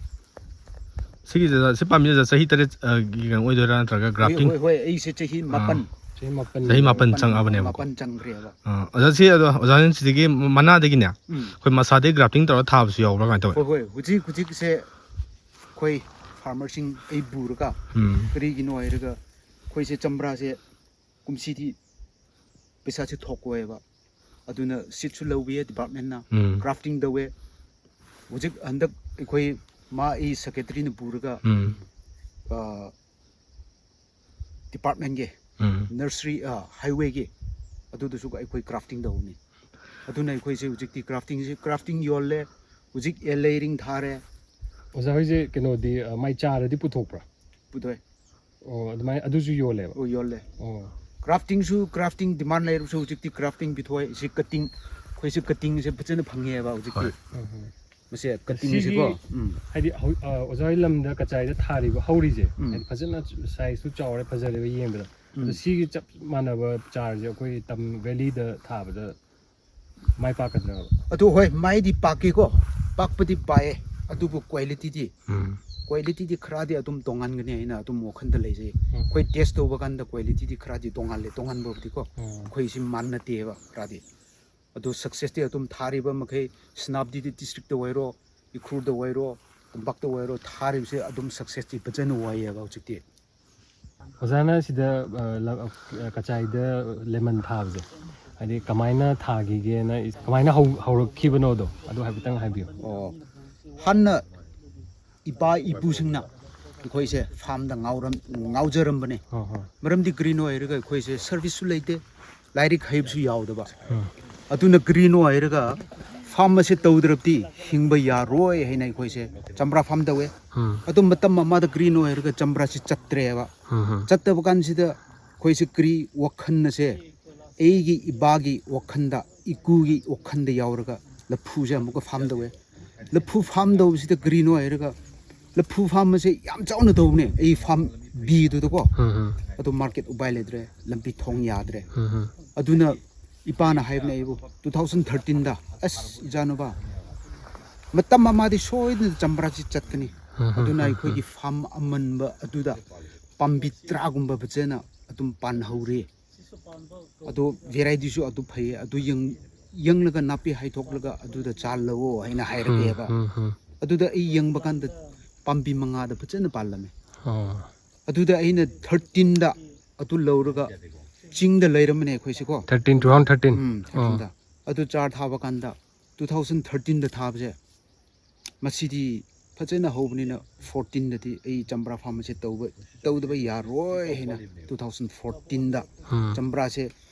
ꯁꯤꯒꯤꯁꯦ, ꯁꯤ ꯄꯥꯝꯕꯤꯁꯦ ꯆꯍꯤ ꯇꯔꯦꯠ, ꯑ, ꯒꯤ ꯀꯩꯅꯣ ꯑꯣꯏꯗꯣꯏꯔꯥ, ꯅꯠꯇ꯭ꯔꯒ ꯍꯣꯏ, ꯒ꯭ꯔꯥꯐꯇꯤꯡ? ꯍꯣꯏ, ꯍꯣꯏ, ꯑꯩꯁꯦ ꯆꯍꯤ ꯃꯥꯄꯟ꯫ ꯆꯍꯤ ꯃꯥꯄꯟ꯫ ꯆꯍꯤ ꯃꯥꯄꯟ ꯆꯪꯉꯛꯑꯕꯅꯦꯕꯀꯣ꯫ ꯃꯥꯄꯟ ꯆꯪꯈ꯭ꯔꯦꯕ꯫ ꯑ, ꯑꯣꯖꯥ, ꯁꯤ ꯑꯗꯣ ꯑꯣꯖꯥꯁꯤꯡ ꯁꯤꯗꯒꯤ ꯃꯅꯥꯗꯒꯤꯅꯦ ꯎꯝ꯫ ꯑꯩꯈꯣꯏ ꯃꯁꯥꯗꯒꯤ ꯒ꯭ꯔꯥꯐꯇꯤꯡ ꯇꯧꯔꯒ ꯊꯥꯕꯁꯨ ꯌꯥꯎꯕ꯭ꯔꯥ, ꯀꯃꯥꯏꯅ ꯇꯧꯋꯤ? ꯍꯣꯏ, ꯍꯣꯏ, ꯍꯧꯖꯤꯛ, ꯍꯧꯖꯤꯛꯁꯦ ꯑꯩꯈꯣꯏ ꯐꯥꯔꯃꯔꯁꯤꯡ ꯑꯩ ꯄꯨꯔꯒ, ꯎꯝ꯫ ꯀꯔꯤꯒꯤꯅꯣ ꯍꯥꯏꯔꯒ, ꯑꯩꯈꯣꯏꯁꯦ ꯆꯝꯄ꯭ꯔꯥꯁꯦ ꯀꯨꯝꯁꯤꯗꯤ ꯄꯩꯁꯥꯁꯦ ꯊꯣꯛꯑꯣꯏꯕ, ꯑꯗꯨꯅ ꯁꯤꯠꯁꯨ ꯂꯧꯕꯤꯌꯦ ꯗꯤꯄꯥꯔꯠꯃꯦꯟꯅ, ꯎꯝ꯫ ꯒ꯭ꯔꯥꯐꯇꯤꯡ ꯇꯧꯋꯦ꯫ ꯍꯧꯖꯤꯛ ꯍꯟꯗꯛ ꯑꯩꯈꯣꯏ ꯃꯥ ꯑꯩ ꯁꯦꯀ꯭ꯔꯦꯇꯔꯤꯅ ꯄꯨꯔꯒ, ꯎꯝ꯫ ꯑ, ꯗꯤꯄꯥꯔꯠꯃꯦꯟꯒꯤ ꯎꯝ꯫ ꯅꯔꯁꯔꯤ, ꯑ, ꯍꯥꯏꯋꯦꯒꯤ, ꯑꯗꯨꯗꯁꯨ ꯑꯩꯈꯣꯏ ꯒ꯭ꯔꯥꯐꯇꯤꯡ ꯇꯧꯕꯅꯤ꯫ ꯑꯗꯨꯅ ꯑꯩꯈꯣꯏꯁꯦ ꯍꯧꯖꯤꯛꯇꯤ ꯒ꯭ꯔꯥꯐꯇꯤꯡꯁꯦ, ꯒ꯭ꯔꯥꯐꯇꯤꯡ ꯌꯣꯜꯂꯦ, ꯍꯧꯖꯤꯛ ꯑꯦ ꯂꯩꯔꯤꯡ ꯊꯥꯔꯦ꯫ ꯑꯣꯖꯥ ꯍꯣꯏꯁꯦ ꯀꯩꯅꯣꯗꯤ, ꯑ, ꯃꯥꯏ ꯆꯥꯔꯗꯤ ꯄꯨꯊꯣꯛꯄ꯭ꯔꯥ? ꯄꯨꯊꯣꯛꯑꯦ꯫ ꯑꯣ, ꯑꯗꯨꯃꯥꯏꯅ ꯑꯗꯨꯁꯨ ꯌꯣꯜꯂꯦꯕ? ꯑꯣ, ꯌꯣꯜꯂꯦ꯫ ꯑꯣ꯫ ꯒ꯭ꯔꯥꯐꯇꯤꯡꯁꯨ, ꯒ꯭ꯔꯥꯐꯇꯤꯡ ꯗꯤꯃꯥꯟ ꯂꯩꯔꯁꯨ ꯍꯧꯖꯤꯛꯇꯤ ꯒ꯭ꯔꯥꯐꯇꯤꯡ ꯄꯤꯊꯣꯛꯑꯦ꯫ ꯁꯤ ꯀꯠꯇꯤꯡ, ꯑꯩꯈꯣꯏꯁꯦ ꯀꯠꯇꯤꯡꯁꯦ ꯐꯖꯅ ꯐꯪꯉꯦꯕ ꯍꯧꯖꯤꯛꯇꯤ꯫ ꯍꯣꯏ꯫ ꯎꯝ, ꯎꯝ꯫ ꯃꯁꯦ ꯀꯠꯇꯤꯡꯁꯤꯀꯣ꯫ ꯁꯤꯒꯤ ꯎꯝ꯫ ꯍꯥꯏꯗꯤ ꯍꯧ-, ꯑ, ꯑꯣꯖꯥ ꯍꯣꯏ ꯂꯝꯗ ꯀꯆꯥꯏꯗ ꯊꯥꯔꯤꯕ, ꯍꯧꯔꯤꯁꯦ, ꯎꯝ꯫ ꯍꯥꯏꯗꯤ ꯐꯖꯅ ꯁꯥꯏꯖꯁꯨ ꯆꯥꯎꯔꯦ, ꯐꯖꯔꯦꯕ ꯌꯦꯡꯕꯗ꯫ ꯑꯗꯣ ꯎꯝ꯫ ꯁꯤꯒꯤ ꯆꯞ ꯃꯥꯟꯅꯕ ꯆꯥꯔꯁꯦ ꯑꯩꯈꯣꯏ ꯇꯝ ꯚꯦꯂꯤꯗ ꯊꯥꯕꯗ ꯃꯥꯏ ꯄꯥꯛꯀꯗ꯭ꯔꯕ? ꯑꯗꯨ ꯍꯣꯏ, ꯃꯥꯏꯗꯤ ꯄꯥꯛꯀꯦꯀꯣ, ꯄꯥꯛꯄꯗꯤ ꯄꯥꯛꯑꯦ, ꯑꯗꯨꯕꯨ ꯀ꯭ꯋꯥꯂꯤꯇꯤꯗꯤ, ꯎꯝ꯫ ꯀ꯭ꯋꯥꯂꯤꯇꯤꯗꯤ ꯈꯔꯗꯤ ꯑꯗꯨꯝ ꯇꯣꯉꯥꯟꯒꯅꯤ ꯍꯥꯏꯅ ꯑꯗꯨꯝ ꯋꯥꯈꯜꯗ ꯂꯩꯖꯩ꯫ ꯎꯝ꯫ ꯑꯩꯈꯣꯏ ꯇꯦꯁ ꯇꯧꯕ ꯀꯥꯟꯗ ꯀ꯭ꯋꯥꯂꯤꯇꯤꯗꯤ ꯈꯔꯗꯤ ꯇꯣꯉꯥꯜꯂꯦ, ꯇꯣꯉꯥꯟꯕꯕꯨꯗꯤꯀꯣ꯫ ꯎꯝ꯫ ꯑꯩꯈꯣꯏꯁꯤ ꯃꯥꯟꯅꯗꯦꯕ ꯈꯔꯗꯤ꯫ ꯑꯗꯨ ꯁꯛꯁꯦꯁꯇꯤ ꯑꯗꯨꯝ ꯊꯥꯔꯤꯕ ꯃꯈꯩ ꯁꯦꯅꯥꯄꯇꯤꯗ ꯗꯤꯁꯇ꯭ꯔꯤꯛꯇ ꯑꯣꯏꯔꯣ, ꯎꯈ꯭ꯔꯨꯜꯗ ꯑꯣꯏꯔꯣ, ꯇꯝꯄꯥꯛꯇ ꯑꯣꯏꯔꯣ, ꯊꯥꯔꯤꯕꯁꯦ ꯑꯗꯨꯝ ꯁꯛꯁꯦꯁꯇꯤ ꯐꯖꯅ ꯑꯣꯏꯌꯦꯕ ꯍꯧꯖꯤꯛꯇꯤ꯫ ꯑꯣꯖꯥꯅ ꯁꯤꯗ, ꯑ, ꯂ-, ꯑ, ꯀꯆꯥꯏꯗ ꯂꯦꯃꯟ ꯊꯥꯕꯁꯦ, ꯍꯥꯏꯗꯤ ꯀꯃꯥꯏꯅ ꯊꯥꯈꯤꯒꯦꯅ, ꯀꯃꯥꯏꯅ ꯍꯧ-, ꯍꯧꯔꯛꯈꯤꯕꯅꯣꯗꯣ ꯑꯗꯨ ꯍꯥꯏꯐꯦꯠꯇꯪ ꯍꯥꯏꯕꯤꯌꯨ꯫ ꯑꯣ, ꯍꯥꯟꯅ ꯏꯄꯥ ꯏꯄꯨꯁꯤꯡꯅ ꯑꯩꯈꯣꯏꯁꯦ ꯐꯥꯔꯝꯗ ꯉꯥꯎꯔꯝ ꯉꯥꯎꯖꯔꯝꯕꯅꯦ꯫ ꯍꯣꯏ ꯍꯣꯏ ꯃꯔꯝꯗꯤ ꯀꯔꯤꯅꯣ ꯍꯥꯏꯔꯒ ꯑꯩꯈꯣꯏꯁꯦ ꯁꯔꯚꯤꯁꯁꯨ ꯂꯩꯇꯦ, ꯂꯥꯏꯔꯤꯛ ꯍꯩꯕꯁꯨ ꯌꯥꯎꯗꯕ꯫ ꯎꯝ ꯑꯗꯨꯅ ꯀꯔꯤꯅꯣ ꯍꯥꯏꯔꯒ ꯐꯥꯔꯝ ꯑꯁꯦ ꯇꯧꯗ꯭ꯔꯕꯗꯤ ꯍꯤꯡꯕ ꯌꯥꯔꯣꯏ ꯍꯥꯏꯅ ꯑꯩꯈꯣꯏꯁꯦ ꯆꯝꯄ꯭ꯔꯥ ꯐꯥꯔꯝ ꯇꯧꯋꯦ꯫ ꯎꯝ ꯑꯗꯨ ꯃꯇꯝ ꯑꯃꯗ ꯀꯔꯤꯅꯣ ꯍꯥꯏꯔꯒ ꯆꯝꯄ꯭ꯔꯥꯁꯤ ꯆꯠꯇ꯭ꯔꯦꯕ꯫ ꯎꯝ ꯎꯝ ꯆꯠꯇꯕ ꯀꯥꯟꯁꯤꯗ ꯑꯩꯈꯣꯏꯁꯦ ꯀꯔꯤ ꯋꯥꯈꯜ ꯑꯁꯦ, ꯑꯩꯒꯤ ꯏꯕꯥꯒꯤ ꯋꯥꯈꯜꯗ, ꯏꯀꯨꯒꯤ ꯋꯥꯈꯜꯗ ꯌꯥꯎꯔꯒ ꯂꯐꯨꯁꯦ ꯑꯃꯨꯛꯀ ꯐꯥꯔꯝ ꯇꯧꯋꯦ꯫ ꯂꯐꯨ ꯐꯥꯔꯝ ꯇꯧꯕꯁꯤꯗ ꯀꯔꯤꯅꯣ ꯍꯥꯏꯔꯒ ꯂꯐꯨ ꯐꯥꯔꯝ ꯑꯁꯦ ꯌꯥꯝ ꯆꯥꯎꯅ ꯇꯧꯕꯅꯦ ꯑꯩ ꯐꯥꯔꯝ ꯕꯤꯗꯨꯗꯀꯣ꯫ ꯎꯝ ꯎꯝ ꯑꯗꯨ ꯃꯥꯔꯀꯦꯠ ꯎꯄꯥꯏ ꯂꯩꯇ꯭ꯔꯦ, ꯂꯝꯕꯤ ꯊꯣꯡ ꯌꯥꯗ꯭ꯔꯦ꯫ ꯎꯝ ꯎꯝ ꯑꯗꯨꯅ ꯏꯄꯥꯅ ꯍꯥꯏꯕꯅꯦ ꯑꯩꯕꯨ, two thousand thirteenꯗ, "ꯑꯁ ꯏꯆꯥꯅꯨꯄꯥ, ꯃꯇꯝ ꯑꯃꯗꯤ ꯁꯣꯏꯗꯅ ꯆꯝꯄ꯭ꯔꯥꯁꯤ ꯆꯠꯀꯅꯤ꯫ ꯎꯝ ꯎꯝ ꯑꯗꯨꯅ ꯎꯝ ꯑꯩꯈꯣꯏꯒꯤ ꯐꯥꯔꯝ ꯑꯃꯟꯕ ꯑꯗꯨꯗ ꯄꯥꯝꯕꯤ ꯇꯔꯥꯒꯨꯝꯕ ꯐꯖꯅ ꯑꯗꯨꯝ ꯄꯥꯟꯍꯧꯔꯤ꯫ ꯑꯗꯣ ꯚꯦꯔꯥꯏꯇꯤꯁꯨ ꯑꯗꯨ ꯐꯩꯌꯦ, ꯑꯗꯨ ꯌꯦꯡ ꯌꯦꯡꯂꯒ ꯅꯥꯄꯤ ꯍꯥꯏꯊꯣꯛꯂꯒ ꯑꯗꯨꯗ ꯆꯥꯜꯂꯛꯑꯣ" ꯍꯥꯏꯅ ꯍꯥꯏꯔꯛꯑꯦꯕ꯫ ꯎꯝ ꯎꯝ ꯑꯗꯨꯗ ꯑꯩ ꯌꯦꯡꯕ ꯀꯥꯟꯗ ꯄꯥꯝꯕꯤ ꯃꯉꯥꯗ ꯐꯖꯅ ꯄꯥꯜꯂꯝꯃꯦ꯫ ꯑꯣ ꯑꯗꯨꯗ ꯑꯩꯅ thirteenꯗ ꯑꯗꯨ ꯂꯧꯔꯒ ꯆꯤꯡꯗ ꯂꯩꯔꯝꯕꯅꯦ ꯑꯩꯈꯣꯏꯁꯦꯀꯣ꯫ thirteen two thousand thirteen ꯎꯝ thirteenꯗ ꯑꯗꯨ ꯆꯥꯔ ꯊꯥꯕ ꯀꯥꯟꯗ two thousand thirteenꯗ ꯊꯥꯕꯁꯦ ꯃꯁꯤꯗꯤ ꯐꯖꯅ ꯍꯧꯕꯅꯤꯅ fourteenꯗꯗꯤ ꯑꯩ ꯆꯝꯄ꯭ꯔꯥ ꯐꯥꯔꯝ ꯑꯁꯦ ꯇꯧꯕ ꯇꯧꯗꯕ ꯌꯥꯔꯣꯏ ꯍꯥꯏꯅ two thousand fourteenꯗ ꯎꯝ ꯆꯝꯄ꯭ꯔꯥꯁꯦ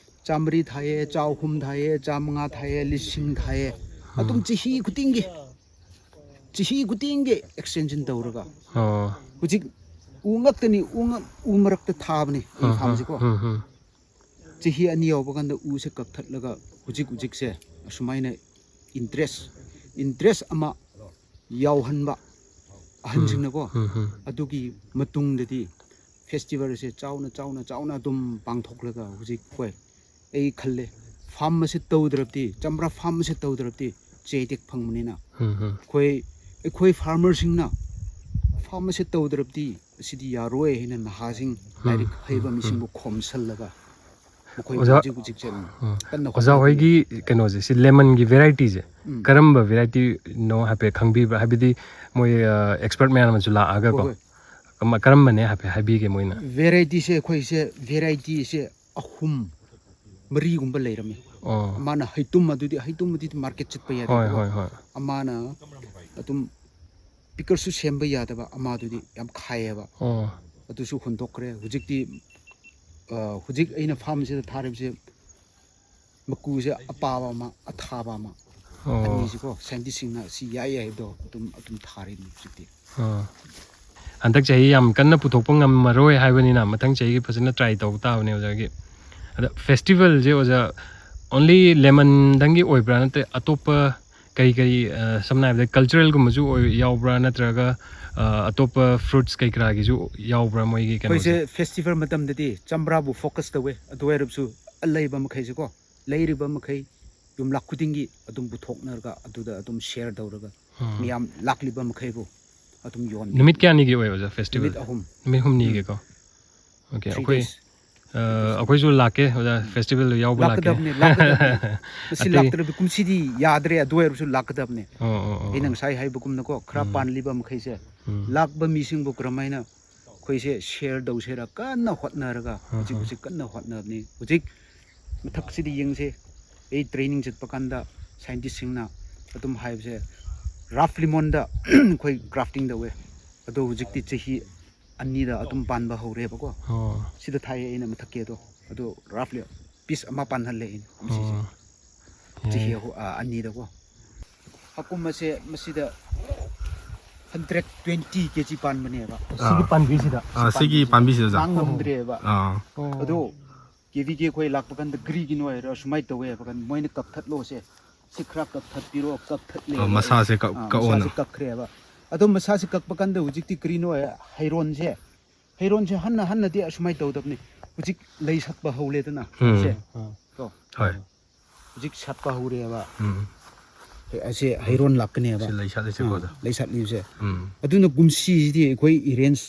ꯆꯥꯃꯔꯤ ꯊꯥꯏꯌꯦ, ꯆꯥꯍꯨꯝ ꯊꯥꯏꯌꯦ, ꯆꯥꯃꯉꯥ ꯊꯥꯏꯌꯦ, ꯂꯤꯁꯤꯡ ꯊꯥꯏꯌꯦ꯫ ꯑꯗꯨꯝ ꯆꯍꯤ ꯈꯨꯗꯤꯡꯒꯤ ꯆꯍꯤ ꯈꯨꯗꯤꯡꯒꯤ extension ꯇꯧꯔꯒ ꯑꯣ ꯍꯧꯖꯤꯛ ꯎ ꯉꯛꯇꯅꯤ, ꯎ ꯉꯛ ꯎ ꯃꯔꯛꯇ ꯊꯥꯕꯅꯤ ꯑꯩ ꯎꯝ ꯐꯥꯔꯝꯁꯦꯀꯣ꯫ ꯎꯝ ꯎꯝ ꯆꯍꯤ ꯑꯅꯤ ꯌꯧꯕ ꯀꯥꯟꯗ ꯎꯁꯦ ꯀꯛꯊꯠꯂꯒ ꯍꯧꯖꯤꯛ ꯍꯧꯖꯤꯛꯁꯦ ꯑꯁꯨꯃꯥꯏꯅ interest interest ꯑꯃ ꯌꯥꯎꯍꯟꯕ ꯑꯍꯟꯁꯤꯡꯅꯀꯣ꯫ ꯎꯝ ꯎꯝ ꯑꯗꯨꯒꯤ ꯃꯇꯨꯡꯗꯗꯤ festivalꯁꯦ ꯆꯥꯎꯅ ꯆꯥꯎꯅ ꯆꯥꯎꯅ ꯑꯗꯨꯝ ꯄꯥꯡꯊꯣꯛꯂꯒ ꯍꯧꯖꯤꯛ ꯑꯩꯈꯣꯏ, ꯑꯩ ꯈꯜꯂꯦ, ꯐꯥꯔꯝ ꯑꯁꯤ ꯇꯧꯗ꯭ꯔꯕꯗꯤ, ꯆꯝꯄ꯭ꯔꯥ ꯐꯥꯔꯝ ꯑꯁꯤ ꯇꯧꯗ꯭ꯔꯕꯗꯤ ꯆꯦ ꯇꯦꯛ ꯐꯪꯕꯅꯤꯅ ꯎꯝ ꯎꯝ ꯑꯩꯈꯣꯏ ꯑꯩꯈꯣꯏ farmerꯁꯤꯡꯅ ꯐꯥꯔꯝ ꯑꯁꯤ ꯇꯧꯗ꯭ꯔꯕꯗꯤ ꯑꯁꯤꯗꯤ ꯌꯥꯔꯣꯏ ꯍꯥꯏꯅ ꯅꯍꯥꯁꯤꯡ, ꯂꯥꯏꯔꯤꯛ ꯍꯩꯕ ꯃꯤꯁꯤꯡꯕꯨ ꯈꯣꯝꯁꯜꯂꯒ ꯃꯈꯣꯏ ꯑꯣꯖꯥ- ꯍꯧꯖꯤꯛ ꯍꯧꯖꯤꯛꯁꯦ ꯎꯝ, ꯀꯟꯅ ꯑꯣꯖꯥ ꯍꯣꯠꯅꯔꯤ꯫ ꯍꯣꯏꯒꯤ ꯀꯩꯅꯣꯁꯦ, ꯁꯤ lemonꯒꯤ varietyꯁꯦ ꯎꯝ꯫ ꯀꯔꯝꯕ varietyꯅꯣ ꯍꯥꯏꯐꯦꯠ ꯈꯪꯕꯤꯕ꯭ꯔꯥ? ꯍꯥꯏꯕꯗꯤ ꯃꯣꯏ expert ꯃꯌꯥꯝ ꯑꯃꯁꯨ ꯂꯥꯛꯑꯒꯀꯣ꯫ ꯍꯣꯏ, ꯍꯣꯏ꯫ ꯀꯔꯝ- ꯀꯔꯝꯕꯅꯦ ꯍꯥꯏꯐꯦꯠ ꯍꯥꯏꯕꯤꯒꯦ ꯃꯣꯏꯅ? Varietyꯁꯦ ꯑꯩꯈꯣꯏꯁꯦ varietyꯁꯦ ꯑꯍꯨꯝ ꯃꯔꯤꯒꯨꯝꯕ ꯂꯩꯔꯝꯃꯦ꯫ ꯑꯣ ꯑꯃꯅ ꯍꯩꯇꯨꯝ, ꯑꯗꯨꯗꯤ ꯍꯩꯇꯨꯝ ꯑꯗꯨꯗꯤ market ꯆꯠꯄ ꯌꯥꯗꯦ꯫ ꯍꯣꯏ ꯍꯣꯏ ꯍꯣꯏ ꯑꯃꯅ ꯑꯗꯨꯝ ꯄꯤꯀꯔꯁꯨ ꯁꯦꯝꯕ ꯌꯥꯗꯕ, ꯑꯃꯗꯨꯗꯤ ꯌꯥꯝ ꯈꯥꯏꯌꯦꯕ꯫ ꯑꯣ ꯑꯗꯨꯁꯨ ꯍꯨꯟꯗꯣꯛꯈ꯭ꯔꯦ꯫ ꯍꯧꯖꯤꯛꯇꯤ ꯑ, ꯍꯧꯖꯤꯛ ꯑꯩꯅ ꯐꯥꯔꯝꯁꯤꯗ ꯊꯥꯔꯤꯕꯁꯦ ꯃꯀꯨꯁꯦ ꯑꯄꯥꯕ ꯑꯃ, ꯑꯊꯥꯕ ꯑꯃ, ꯑꯣ ꯑꯅꯤꯁꯤꯀꯣ, ꯁꯥꯏꯟꯇꯤꯁꯁꯤꯡꯅ ꯁꯤ ꯌꯥꯏ ꯍꯥꯏꯕꯗꯣ ꯑꯗꯨꯝ ꯑꯗꯨꯝ ꯊꯥꯔꯤꯕꯅꯤ ꯍꯧꯖꯤꯛꯇꯤ꯫ ꯑꯣ ꯍꯟꯗꯛ ꯆꯍꯤ ꯌꯥꯝ ꯀꯟꯅ ꯄꯨꯊꯣꯛꯄ ꯉꯝꯃꯔꯣꯏ ꯍꯥꯏꯕꯅꯤꯅ, ꯃꯊꯪ ꯆꯍꯤꯒꯤ ꯐꯖꯅ ꯇ꯭ꯔꯥꯏ ꯇꯧꯕ ꯇꯥꯕꯅꯦ ꯑꯣꯖꯥꯒꯤ꯫ ꯑꯗ ꯐꯦꯁꯇꯤꯚꯦꯜꯁꯦ ꯑꯣꯖꯥ, ꯑꯣꯟꯂꯤ ꯂꯦꯃꯟꯗꯪꯒꯤ ꯑꯣꯏꯕ꯭ꯔꯥ, ꯅꯠꯇ꯭ꯔꯦ ꯑꯇꯣꯞꯄ ꯀꯔꯤ ꯀꯔꯤ, ꯑ, ꯁꯝꯅ ꯍꯥꯏꯔꯕꯗ ꯀꯜꯆꯔꯦꯜꯒꯨꯝꯕꯁꯨ ꯑꯣꯏ ꯌꯥꯎꯕ꯭ꯔꯥ, ꯅꯠꯇ꯭ꯔꯒ ꯑ, ꯑꯇꯣꯞꯄ ꯐ꯭ꯔꯨꯠꯁ ꯀꯩ ꯀꯔꯥꯒꯤꯁꯨ ꯌꯥꯎꯕ꯭ꯔꯥ ꯃꯣꯏꯒꯤ ꯑꯩꯈꯣꯏꯁꯦ ꯀꯩꯅꯣꯁꯦ? ꯐꯦꯁꯇꯤꯚꯦꯜ ꯃꯇꯝꯗꯗꯤ ꯆꯝꯄ꯭ꯔꯥꯕꯨ ꯐꯣꯀꯁ ꯇꯧꯋꯦ꯫ ꯑꯗꯨ ꯑꯣꯏꯔꯕꯁꯨ ꯂꯩꯕ ꯃꯈꯩꯁꯦꯀꯣ, ꯂꯩꯔꯤꯕ ꯃꯈꯩ ꯌꯨꯝꯂꯛ ꯈꯨꯗꯤꯡꯒꯤ ꯑꯗꯨꯝ ꯄꯨꯊꯣꯛꯅꯔꯒ ꯑꯗꯨꯗ ꯑꯗꯨꯝ ꯁꯤꯌꯔ ꯇꯧꯔꯒ ꯎꯝ. ꯃꯤꯌꯥꯝ ꯂꯥꯛꯂꯤꯕ ꯃꯈꯩꯕꯨ ꯑꯗꯨꯝ ꯌꯣꯟꯕ꯫ ꯅꯨꯃꯤꯠ ꯀꯌꯥꯅꯤꯒꯤ ꯑꯣꯏ ꯑꯣꯖꯥ ꯐꯦꯁꯇꯤꯚꯦꯜ? ꯅꯨꯃꯤꯠ ꯑꯍꯨꯝ꯫ ꯅꯨꯃꯤꯠ ꯍꯨꯝꯅꯤꯒꯤꯀꯣ? ꯑꯣꯀꯦ, Three ꯑꯩꯈꯣꯏ days. ꯑ, ꯑꯩꯈꯣꯏꯁꯨ ꯂꯥꯛꯀꯦ ꯑꯣꯖꯥ, ꯐꯦꯁꯇꯤꯚꯦꯜꯗ ꯌꯥꯎꯕ ꯂꯥꯛꯀꯦ꯫ ꯂꯥꯛꯀꯗꯕꯅꯤ, ꯂꯥꯛꯀꯗꯕꯅꯤ꯫ ꯃꯁꯤ ꯑꯇꯩ- ꯂꯥꯛꯇ꯭ꯔꯕꯗꯤ ꯀꯨꯝꯁꯤꯗꯤ ꯌꯥꯗ꯭ꯔꯦ꯫ ꯑꯗꯨ ꯑꯣꯏꯔꯕꯁꯨ ꯂꯥꯛꯀꯗꯕꯅꯤ꯫ ꯑꯣ, ꯑꯣ, ꯑꯣ, ꯑꯩꯅ ꯑꯣ. ꯉꯁꯥꯏ ꯍꯥꯏꯕꯒꯨꯝꯅꯀꯣ, ꯈꯔ ꯎꯝ. ꯄꯥꯟꯂꯤꯕ ꯃꯈꯩꯁꯦ ꯎꯝ. ꯂꯥꯛꯄ ꯃꯤꯁꯤꯡꯕꯨ ꯀꯔꯝꯍꯥꯏꯅ ꯑꯩꯈꯣꯏꯁꯦ ꯁꯤꯌꯔ ꯇꯧꯁꯦꯔ ꯀꯟꯅ ꯍꯣꯠꯅꯔꯒ ꯍꯧꯖꯤꯛ ꯑꯍ. ꯍꯧꯖꯤꯛ ꯀꯟꯅ ꯍꯣꯠꯅꯕꯅꯤ꯫ ꯍꯧꯖꯤꯛ ꯃꯊꯛꯁꯤꯗ ꯌꯦꯡꯁꯦ, ꯑꯩ ꯇ꯭ꯔꯦꯅꯤꯡ ꯆꯠꯄ ꯀꯥꯟꯗ ꯁꯥꯏꯟꯇꯤꯁꯁꯤꯡꯅ ꯑꯗꯨꯝ ꯍꯥꯏꯕꯁꯦ, ꯔꯥꯐ ꯂꯤꯃꯣꯟꯗ ꯑꯩꯈꯣꯏ ꯒ꯭ꯔꯥꯐꯇꯤꯡ ꯇꯧꯋꯦ꯫ ꯑꯗꯣ ꯍꯧꯖꯤꯛꯇꯤ ꯆꯍꯤ ꯑꯅꯤꯗ ꯑꯗꯨꯝ ꯄꯥꯟꯕ ꯍꯧꯔꯦꯕꯀꯣ꯫ ꯑꯣ. ꯁꯤꯗ ꯊꯥꯏꯌꯦ ꯑꯩꯅ ꯃꯊꯛꯀꯤ ꯑꯗꯣ, ꯑꯗꯣ ꯔꯥꯐꯂꯤ ꯄꯤꯁ ꯑꯃ ꯄꯥꯟꯍꯜꯂꯦ ꯑꯩꯅ ꯀꯨꯝꯁꯤꯁꯦ꯫ ꯑꯣ. ꯆꯍꯤ ꯌꯥꯏ. ꯑꯍꯨ-, ꯑ, ꯑꯅꯤꯗꯀꯣ꯫ ꯍꯥꯀꯨꯝ ꯑꯁꯦ ꯃꯁꯤꯗ ꯍꯟꯗ꯭ꯔꯦꯠ ꯇ꯭ꯋꯦꯟꯇꯤ ꯀꯦ ꯖꯤ ꯄꯥꯟꯕꯅꯦꯕ꯫ ꯁꯤꯒꯤ ꯑꯥ. ꯄꯥꯟꯕꯤꯁꯤꯗ? ꯑꯥ, ꯁꯤꯒꯤ ꯄꯥꯝꯕꯤꯁꯤꯗ ꯑꯣꯖꯥ. ꯇꯥꯡ ꯉꯝꯗ꯭ꯔꯦꯕ꯫ ꯑꯥ. ꯑꯣ. ꯑꯗꯣ ꯀꯦ ꯚꯤ ꯀꯦ ꯑꯩꯈꯣꯏ ꯂꯥꯛꯄ ꯀꯥꯟꯗ ꯀꯔꯤꯒꯤꯅꯣ ꯍꯥꯏꯔ ꯁꯨꯃꯥꯏꯅ ꯇꯧꯋꯦ ꯍꯥꯏꯕ ꯀꯥꯟꯗ ꯃꯣꯏꯅ ꯀꯛꯊꯠꯂꯣꯁꯦ, ꯁꯤ ꯈꯔ ꯀꯛꯊꯠꯄꯤꯔꯣ, ꯀꯛꯊꯠꯂꯦ꯫ ꯑꯣ, ꯃꯁꯥꯁꯦ ꯀꯛ-, ꯑꯥ, ꯀꯛꯑꯣꯅ꯫ ꯃꯁꯥꯁꯦ ꯀꯛꯈ꯭ꯔꯦꯕ꯫ ꯑꯗꯣ ꯃꯁꯥꯁꯦ ꯀꯛꯄ ꯀꯥꯟꯗ ꯍꯧꯖꯤꯛꯇꯤ ꯀꯔꯤꯅꯣ ꯍꯥꯏ-, ꯍꯩꯔꯣꯟꯁꯦ, ꯍꯩꯔꯣꯟꯁꯦ ꯍꯟꯅ ꯍꯟꯅꯗꯤ ꯑꯁꯨꯃꯥꯏꯅ ꯇꯧꯗꯕꯅꯤ꯫ ꯍꯧꯖꯤꯛ ꯂꯩ ꯁꯥꯠꯄ ꯍꯧꯔꯦꯗꯅ꯫ ꯎꯝ. ꯁꯦ꯫ ꯑꯥ. ꯀꯣ꯫ ꯍꯣꯏ. ꯍꯧꯖꯤꯛ ꯁꯥꯠꯄ ꯍꯧꯔꯦꯕ꯫ ꯎꯝ. ꯑꯁꯤ ꯍꯩꯔꯣꯟ ꯂꯥꯛꯀꯅꯦꯕ꯫ ꯁꯤ ꯂꯩ ꯁꯥꯠꯂꯤꯁꯦꯀꯣ ꯑꯣꯖꯥ. ꯂꯩ ꯁꯥꯠꯂꯤꯕꯁꯦ꯫ ꯎꯝ. ꯑꯗꯨꯅ ꯀꯨꯝꯁꯤꯁꯤꯗꯤ ꯑꯩꯈꯣꯏ ꯏꯔꯦꯟꯖ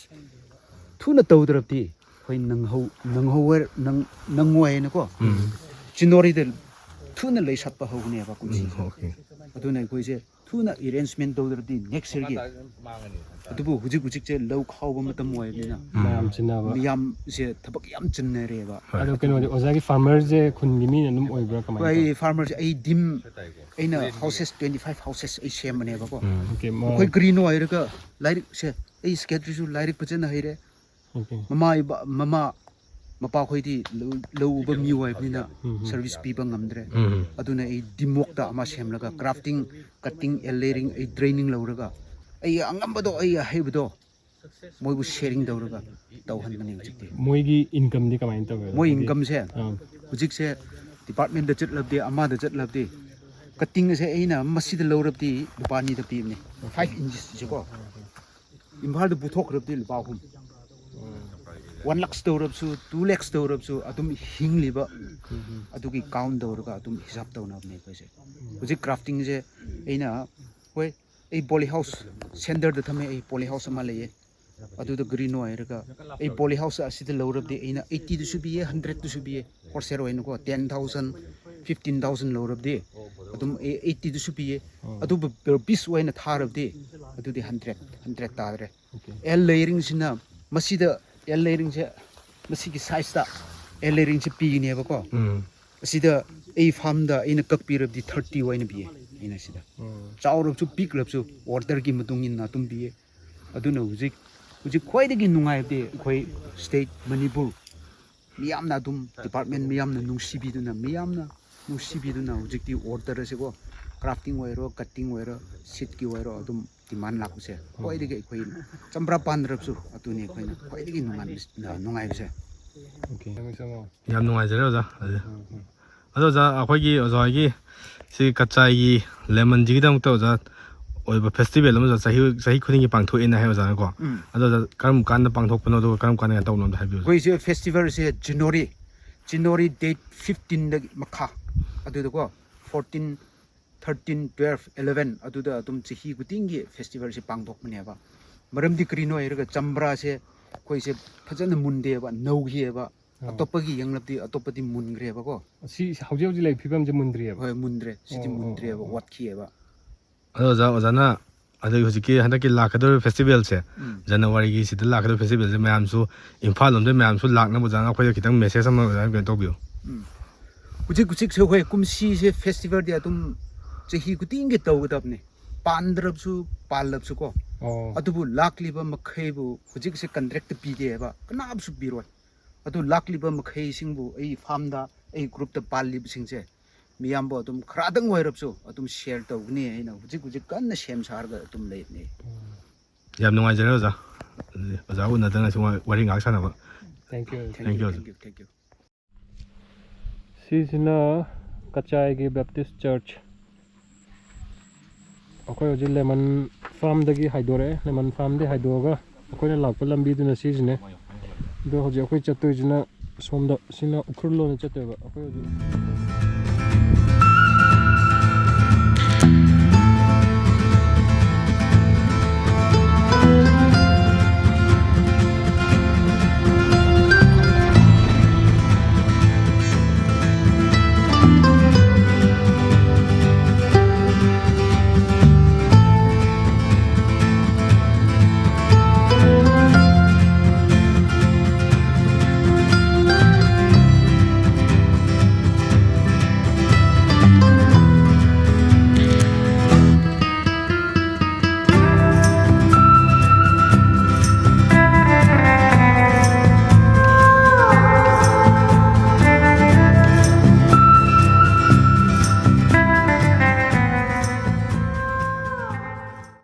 ꯊꯨꯅ ꯇꯧꯗ꯭ꯔꯕꯗꯤ ꯑꯩꯈꯣꯏ ꯅꯪꯍꯧ-, ꯅꯪꯍꯧꯋꯦ-, ꯅꯪ-, ꯅꯪꯉꯣꯏ ꯍꯥꯏꯅꯀꯣ꯫ ꯎꯝ. ꯖꯅꯋꯥꯔꯤꯗ ꯊꯨꯅ ꯂꯩ ꯁꯥꯠꯄ ꯍꯧꯒꯅꯦꯕ ꯀꯨꯝꯁꯤꯁꯦ꯫ ꯎꯝ, okay. ꯑꯗꯨꯅ ꯑꯩꯈꯣꯏꯁꯦ ꯊꯨꯅ ꯑꯦꯔꯦꯟꯖꯃꯦꯟ ꯇꯧꯗ꯭ꯔꯗꯤ ꯅꯦꯛꯁ ꯌꯔꯒꯤ꯫ ꯑꯗꯨꯕꯨ ꯍꯧꯖꯤꯛ ꯍꯧꯖꯤꯛꯁꯦ ꯂꯧ ꯈꯥꯎꯕ ꯃꯇꯝ ꯑꯣꯏꯕꯅꯤꯅ ꯃꯌꯥꯝ ꯆꯤꯟꯅꯕ꯫ ꯃꯤꯌꯥꯝꯁꯦ ꯊꯕꯛ ꯌꯥꯝ ꯆꯤꯟꯅꯔꯦꯕ꯫ ꯑꯗꯣ ꯀꯩꯅꯣꯗꯤ ꯑꯣꯖꯥꯒꯤ ꯐꯥꯔꯃꯔꯁꯦ ꯈꯨꯟꯒꯤ ꯃꯤꯅ ꯑꯗꯨꯝ ꯑꯣꯏꯕ꯭ꯔꯥ ꯀꯃꯥꯏꯅ ꯑꯩ ꯇꯧꯋꯤ? ꯐꯥꯔꯃꯔꯁꯦ ꯑꯩ ꯗꯤꯝ ꯑꯩꯅ ꯍꯥꯎꯁꯦꯁ ꯇ꯭ꯋꯦꯟꯇꯤ ꯐꯥꯏꯚ ꯍꯥꯎꯁꯦꯁ ꯑꯩ ꯁꯦꯝꯕꯅꯦꯕꯀꯣ꯫ ꯑꯣꯀꯦ, ꯃꯣ- ꯑꯩꯈꯣꯏ ꯀꯔꯤꯅꯣ ꯍꯥꯏꯔꯒ ꯂꯥꯏꯔꯤꯛꯁꯦ ꯑꯩ ꯁꯦꯀ꯭ꯔꯦꯇꯔꯤꯁꯨ ꯂꯥꯏꯔꯤꯛ ꯐꯖꯅ ꯍꯩꯔꯦ꯫ ꯑꯣꯀꯦ꯫ ꯃꯃꯥ ꯏꯕ ꯃꯃꯥ ꯃꯄꯥꯈꯣꯏꯗꯤ ꯂꯧ ꯂꯧ ꯎꯕ ꯃꯤ ꯑꯣꯏꯕꯅꯤꯅ ꯎꯝ, ꯎꯝ꯫ ꯁꯔꯚꯤꯁ ꯄꯤꯕ ꯉꯝꯗ꯭ꯔꯦ꯫ ꯎꯝ꯫ ꯑꯗꯨꯅ ꯑꯩ ꯗꯤꯝꯋꯣꯛꯇ ꯑꯃ ꯁꯦꯝꯂꯒ ꯀ꯭ꯔꯥꯐꯇꯤꯡ, ꯀꯠꯇꯤꯡ, ꯑꯦꯜ ꯂꯦꯌꯔꯤꯡ ꯑꯩ ꯇ꯭ꯔꯦꯅꯤꯡ ꯂꯧꯔꯒ ꯑꯩ ꯑꯉꯝꯕꯗꯣ ꯑꯩ ꯑꯍꯩꯕꯗꯣ ꯃꯣꯏꯕꯨ ꯁꯦꯌꯔꯤꯡ ꯇꯧꯔꯒ ꯇꯧꯍꯟꯕꯅꯦ ꯍꯧꯖꯤꯛꯇꯤ꯫ ꯃꯣꯏꯒꯤ ꯏꯟꯀꯝꯗꯤ ꯀꯃꯥꯏꯅ ꯇꯧꯋꯦ? ꯃꯣꯏ ꯍꯥꯏꯗꯤ- ꯏꯟꯀꯝꯁꯦ ꯑꯥ, ꯍꯧꯖꯤꯛꯁꯦ ꯗꯤꯄꯥꯔꯠꯃꯦꯟꯗ ꯆꯠꯂꯕꯗꯤ ꯑꯃꯗ ꯆꯠꯂꯕꯗꯤ ꯀꯠꯇꯤꯡ ꯑꯁꯦ ꯑꯩꯅ ꯃꯁꯤꯗ ꯂꯧꯔꯕꯗꯤ ꯂꯨꯄꯥ ꯑꯅꯤꯗ ꯄꯤꯕꯅꯦ, ꯐꯥꯏꯚ ꯏꯟꯆꯦꯁꯁꯦꯀꯣ꯫ ꯏꯝꯐꯥꯜꯗ ꯄꯨꯊꯣꯛꯈ꯭ꯔꯕꯗꯤ ꯂꯨꯄꯥ ꯑꯍꯨꯝ꯫ ꯋꯥꯟ ꯂꯥꯛꯁ ꯇꯧꯔꯕꯁꯨ, ꯇꯨ ꯂꯥꯛꯁ ꯇꯧꯔꯕꯁꯨ ꯑꯗꯨꯝ ꯍꯤꯡꯂꯤꯕ꯫ ꯑꯗꯨꯒꯤ ꯀꯥꯎꯟ ꯇꯧꯔꯒ ꯑꯗꯨꯝ ꯍꯤꯁꯥꯞ ꯇꯧꯅꯕꯅꯦ ꯑꯩꯈꯣꯏꯁꯦ꯫ ꯍꯧꯖꯤꯛ ꯀ꯭ꯔꯥꯐꯇꯤꯡꯁꯦ ꯑꯩꯅ, ꯍꯣꯏ, ꯑꯩ ꯄꯣꯂꯤ ꯍꯥꯎꯁ ꯁꯦꯟꯇꯔꯗ ꯊꯝꯃꯦ, ꯑꯩ ꯄꯣꯂꯤ ꯍꯥꯎꯁ ꯑꯃ ꯂꯩꯌꯦ꯫ ꯑꯗꯨꯗ ꯀꯔꯤꯅꯣ ꯍꯥꯏꯔꯒ ꯑꯩ ꯄꯣꯂꯤ ꯍꯥꯎꯁ ꯑꯁꯤꯗ ꯂꯧꯔꯕꯗꯤ ꯑꯩꯅ ꯑꯩꯠꯇꯤꯗꯁꯨ ꯄꯤꯌꯦ, ꯍꯟꯗ꯭ꯔꯦꯗꯇꯁꯨ ꯄꯤꯌꯦ꯫ ꯍꯣꯜꯁꯦꯜ ꯑꯣꯏꯅꯀꯣ, ꯇꯦꯟ ꯊꯥꯎꯖꯟ, ꯐꯤꯐꯇꯤꯟ ꯊꯥꯎꯖꯟ ꯂꯧꯔꯕꯗꯤ ꯑꯗꯨꯝ ꯑꯩ ꯑꯩꯠꯇꯤꯗꯁꯨ ꯄꯤꯌꯦ꯫ ꯑꯗꯨꯕꯨ ꯄꯔ ꯄꯤꯁ ꯑꯣꯏꯅ ꯊꯥꯔꯕꯗꯤ ꯑꯗꯨꯗꯤ ꯍꯟꯗ꯭ꯔꯦꯗ, ꯍꯟꯗ꯭ꯔꯦꯗ ꯇꯥꯗ꯭ꯔꯦ꯫ ꯑꯣꯀꯦ꯫ ꯑꯦꯜ ꯂꯦꯌꯔꯤꯡꯁꯤꯅ ꯃꯁꯤꯗ ꯑꯦꯜ ꯂꯦꯌꯔꯤꯡꯁꯦ ꯃꯁꯤꯒꯤ ꯁꯥꯏꯖꯇ ꯑꯦꯜ ꯂꯦꯌꯔꯤꯡꯁꯦ ꯄꯤꯒꯅꯦꯕꯀꯣ꯫ ꯎꯝ꯫ ꯑꯁꯤꯗ ꯑꯩ ꯐꯥꯔꯝꯗ ꯑꯩꯅ ꯀꯛꯄꯤꯔꯕꯗꯤ ꯊꯥꯔꯇꯤ ꯑꯣꯏꯅ ꯄꯤꯌꯦ ꯑꯩꯅ ꯁꯤꯗ꯫ ꯎꯝ꯫ ꯆꯥꯎꯔꯕꯁꯨ ꯄꯤꯛꯂꯕꯁꯨ ꯑꯣꯔꯗꯔꯒꯤ ꯃꯇꯨꯡ ꯏꯟꯅ ꯑꯗꯨꯝ ꯄꯤꯌꯦ꯫ ꯑꯗꯨꯅ ꯍꯧꯖꯤꯛ, ꯍꯧꯖꯤꯛ ꯈ꯭ꯋꯥꯏꯗꯒꯤ ꯅꯨꯡꯉꯥꯏꯕꯗꯤ ꯑꯩꯈꯣꯏ ꯁ꯭ꯇꯦꯠ ꯃꯅꯤꯄꯨꯔ ꯃꯤꯌꯥꯝꯅ ꯑꯗꯨꯝ, ꯗꯤꯄꯥꯔꯠꯃꯦꯟ ꯃꯤꯌꯥꯝꯅ ꯅꯨꯡꯁꯤꯕꯤꯗꯨꯅ, ꯃꯤꯌꯥꯝꯅ ꯅꯨꯡꯁꯤꯕꯤꯗꯨꯅ ꯍꯧꯖꯤꯛꯇꯤ ꯑꯣꯔꯗꯔ ꯑꯁꯤꯀꯣ, ꯀ꯭ꯔꯥꯐꯇꯤꯡ ꯑꯣꯏꯔꯣ, ꯀꯠꯇꯤꯡ ꯑꯣꯏꯔꯣ, ꯁꯤꯠꯀꯤ ꯑꯣꯏꯔꯣ, ꯑꯗꯨꯝ ꯗꯤꯃꯥꯟ ꯂꯥꯛꯄꯁꯦ ꯈ꯭ꯋꯥꯏꯗꯒꯤ ꯑꯩꯈꯣꯏ ꯆꯝꯄ꯭ꯔꯥ ꯄꯥꯟꯗ꯭ꯔꯕꯁꯨ ꯑꯗꯨꯅꯤ ꯑꯩꯈꯣꯏꯅ ꯈ꯭ꯋꯥꯏꯗꯒꯤ ꯅꯨꯡꯉꯥꯏꯕ-, ꯅꯨꯡꯉꯥꯏꯕꯁꯦ꯫ ꯑꯣꯀꯦ꯫ Thank you so ꯃꯆ꯫ ꯌꯥꯝ ꯅꯨꯡꯉꯥꯏꯖꯔꯦ ꯑꯣꯖꯥ꯫ ꯑꯗꯨꯗꯤ ꯎꯝ, ꯎꯝ꯫ ꯑꯗꯣ ꯑꯣꯖꯥ, ꯑꯩꯈꯣꯏꯒꯤ ꯑꯣꯖꯥ ꯍꯣꯏꯒꯤ ꯁꯤ ꯀꯆꯥꯏꯒꯤ ꯂꯦꯃꯟꯁꯤꯒꯤꯗꯃꯛꯇ ꯑꯣꯖꯥ ꯑꯣꯏꯕ ꯐꯦꯁꯇꯤꯚꯦꯜ ꯑꯃ ꯑꯣꯖꯥ ꯆꯍꯤ, ꯆꯍꯤ ꯈꯨꯗꯤꯡꯒꯤ ꯄꯥꯡꯊꯣꯛꯑꯦꯅ ꯍꯥꯏ ꯑꯣꯖꯥꯅꯀꯣ꯫ ꯎꯝ꯫ ꯑꯗꯣ ꯑꯣꯖꯥ, ꯀꯔꯝ ꯀꯥꯟꯗ ꯄꯥꯡꯊꯣꯛꯄꯅꯣ, ꯑꯗꯨꯒ ꯀꯔꯝ ꯀꯥꯟꯗ ꯀꯩꯅꯣ ꯇꯧꯕꯅꯣ ꯑꯝꯇ ꯍꯥꯏꯕꯤꯌꯨ꯫ ꯑꯩꯈꯣꯏꯁꯦ ꯐꯦꯁꯇꯤꯚꯦꯜꯁꯦ ꯖꯅꯋꯥꯔꯤ, ꯖꯅꯋꯥꯔꯤ ꯗꯦꯠ ꯐꯤꯐꯇꯤꯟꯗꯒꯤ ꯃꯈꯥ ꯑꯗꯨꯗꯀꯣ, ꯐꯣꯔꯇꯤꯟ, ꯊꯥꯔꯇꯤꯟ, ꯇꯨꯋꯦꯜꯐ, ꯑꯦꯂꯦꯚꯦꯟ ꯑꯗꯨꯗ ꯑꯗꯨꯝ ꯆꯍꯤ ꯈꯨꯗꯤꯡꯒꯤ ꯐꯦꯁꯇꯤꯚꯦꯜꯁꯦ ꯄꯥꯡꯊꯣꯛꯄꯅꯦꯕ꯫ ꯃꯔꯝꯗꯤ ꯀꯔꯤꯅꯣ ꯍꯥꯏꯔꯒ ꯆꯝꯄ꯭ꯔꯥꯁꯦ ꯑꯩꯈꯣꯏꯁꯦ ꯐꯖꯅ ꯃꯨꯟꯗꯦꯕ, ꯅꯧꯈꯤꯑꯕ꯫ ꯑꯣ꯫ ꯑꯇꯣꯞꯄꯒꯤ ꯌꯦꯡꯂꯕꯗꯤ ꯑꯇꯣꯞꯄꯗꯤ ꯃꯨꯟꯈ꯭ꯔꯦꯕꯀꯣ꯫ ꯁꯤ ꯍꯧꯖꯤꯛ ꯍꯧꯖꯤꯛ ꯂꯩꯔꯤꯕ ꯐꯤꯕꯝꯁꯦ ꯃꯨꯟꯗ꯭ꯔꯤꯑꯕ? ꯍꯣꯏ, ꯃꯨꯟꯗ꯭ꯔꯦ꯫ ꯁꯤꯗꯤ ꯑꯣ, ꯑꯣ, ꯃꯨꯟꯗ꯭ꯔꯦꯕ, ꯑꯣ, ꯑꯣ꯫ ꯋꯥꯠꯈꯤꯑꯕ꯫ ꯑꯗꯣ ꯑꯣꯖꯥ, ꯑꯣꯖꯥꯅ ꯑꯗꯒꯤ ꯍꯧꯖꯤꯛꯀꯤ ꯍꯟꯗꯛꯀꯤ ꯂꯥꯛꯀꯗꯧꯔꯤꯕ ꯐꯦꯁꯇꯤꯚꯦꯜꯁꯦ, ꯎꯝ꯫ ꯖꯅꯋꯥꯔꯤꯒꯤ ꯁꯤꯗ ꯂꯥꯛꯀꯗꯧꯔꯤꯕ ꯐꯦꯁꯇꯤꯚꯦꯜꯁꯦ ꯃꯌꯥꯝꯁꯨ ꯏꯝꯐꯥꯜ ꯂꯣꯝꯗꯩ ꯃꯌꯥꯝꯁꯨ ꯂꯥꯛꯅꯕ ꯑꯣꯖꯥꯅ ꯑꯩꯈꯣꯏꯗ ꯈꯤꯇꯪ ꯃꯦꯁꯦꯖ ꯑꯃ ꯑꯣꯖꯥꯅ ꯀꯩꯅꯣ ꯇꯧꯕꯤꯌꯨ꯫ ꯎꯝ꯫ ꯍꯧꯖꯤꯛ ꯍꯧꯖꯤꯛꯁꯦ ꯍꯣꯏ ꯀꯨꯝꯁꯤꯁꯦ ꯐꯦꯁꯇꯤꯚꯦꯜꯗꯤ ꯑꯗꯨꯝ ꯆꯍꯤ ꯈꯨꯗꯤꯡꯒꯤ ꯇꯧꯒꯗꯕꯅꯤ, ꯄꯥꯟꯗ꯭ꯔꯕꯁꯨ ꯄꯥꯜꯂꯕꯁꯨ ꯀꯣ꯫ ꯑꯣ꯫ ꯑꯗꯨꯕꯨ ꯂꯥꯛꯂꯤꯕ ꯃꯈꯩꯕꯨ ꯍꯧꯖꯤꯛꯁꯦ ꯀꯟꯇ꯭ꯔꯦꯛꯇ ꯄꯤꯒꯦ ꯍꯥꯏꯕ ꯀꯅꯥꯝꯁꯨ ꯄꯤꯔꯣꯏ꯫ ꯑꯗꯨ ꯂꯥꯛꯂꯤꯕ ꯃꯈꯩꯁꯤꯡꯕꯨ ꯑꯩ ꯐꯥꯔꯝꯗ, ꯑꯩ ꯒ꯭ꯔꯨꯞꯇ ꯄꯥꯜꯂꯤꯕꯁꯤꯡꯁꯦ ꯃꯤꯌꯥꯝꯕꯨ ꯑꯗꯨꯝ ꯈꯔꯗꯪ ꯑꯣꯏꯔꯕꯁꯨ ꯑꯗꯨꯝ ꯁꯤꯌꯔ ꯇꯧꯒꯅꯤ ꯍꯥꯏꯅ ꯍꯧꯖꯤꯛ ꯍꯧꯖꯤꯛ ꯀꯟꯅ ꯁꯦꯝ ꯁꯥꯔꯒ ꯑꯗꯨꯝ ꯂꯩꯕꯅꯤ꯫ ꯌꯥꯝ ꯅꯨꯡꯉꯥꯏꯖꯔꯦ ꯑꯣꯖꯥ꯫ ꯑꯗꯨꯗꯤ ꯑꯣꯖꯥ ꯎꯅꯗꯅ ꯁꯨꯝ ꯋꯥꯔꯤ ꯉꯥꯏꯍꯥꯛ ꯁꯥꯟꯅꯕ꯫ Thank you, thank you, thank you, thank you, thank you꯫ ꯁꯤꯁꯤꯅ ꯀꯆꯥꯏꯒꯤ ꯕꯦꯞꯇꯤꯁ ꯆꯔꯆ꯫ ꯑꯩꯈꯣꯏ ꯍꯧꯖꯤꯛ ꯂꯦꯃꯟ ꯐꯥꯔꯝꯗꯒꯤ ꯍꯥꯏꯗꯣꯔꯛꯑꯦ꯫ ꯂꯦꯃꯟ ꯐꯥꯔꯝꯗꯒꯤ ꯍꯥꯏꯗꯣꯛꯑꯒ ꯑꯩꯈꯣꯏꯅ ꯂꯥꯛꯄ ꯂꯝꯕꯤꯗꯨꯅ ꯁꯤꯁꯤꯅꯦ꯫ ꯑꯗꯣ ꯍꯧꯖꯤꯛ ꯑꯩꯈꯣꯏ ꯆꯠꯇꯣꯏꯁꯤꯅ ꯁꯣꯝꯗ, ꯁꯤꯅ ꯎꯈ꯭ꯔꯨꯜ ꯂꯣꯝꯗ ꯆꯠꯇꯣꯏꯕ꯫ ꯑꯩꯈꯣꯏ ꯍꯧꯖꯤꯛ